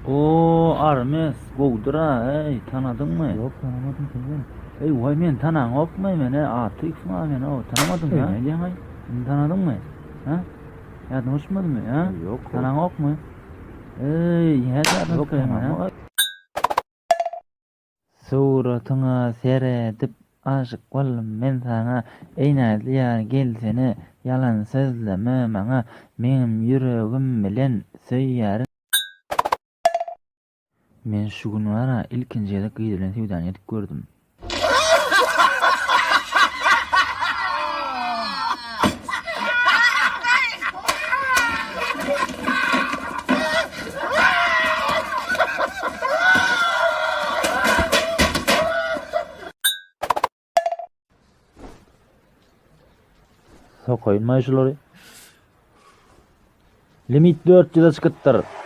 Oo Armes gowdyra eý tanadyňmy? Ýok tanamadym kim sen? Eý waý meni tanaňokmy men e Atykow ma men o tanamadyňmy Eý nädýäň aý? Meni tanadyňmy? Ha? Ýadyňa düşmedimi ha? Ýok. Tanaňokmy? Eý nädýäň Ýok tanamok. Suratyňa seredip aşyk boldum men saňa Eý näzli ýar gelsene ýalan sözleme maňa Meňem ýüregim bilen söýýärin Men şu gün bara ilkinji gezek gyz bilen söwdany edip gördüm. Sokaýynmaý şulary. Limit 400-e çykypdyr.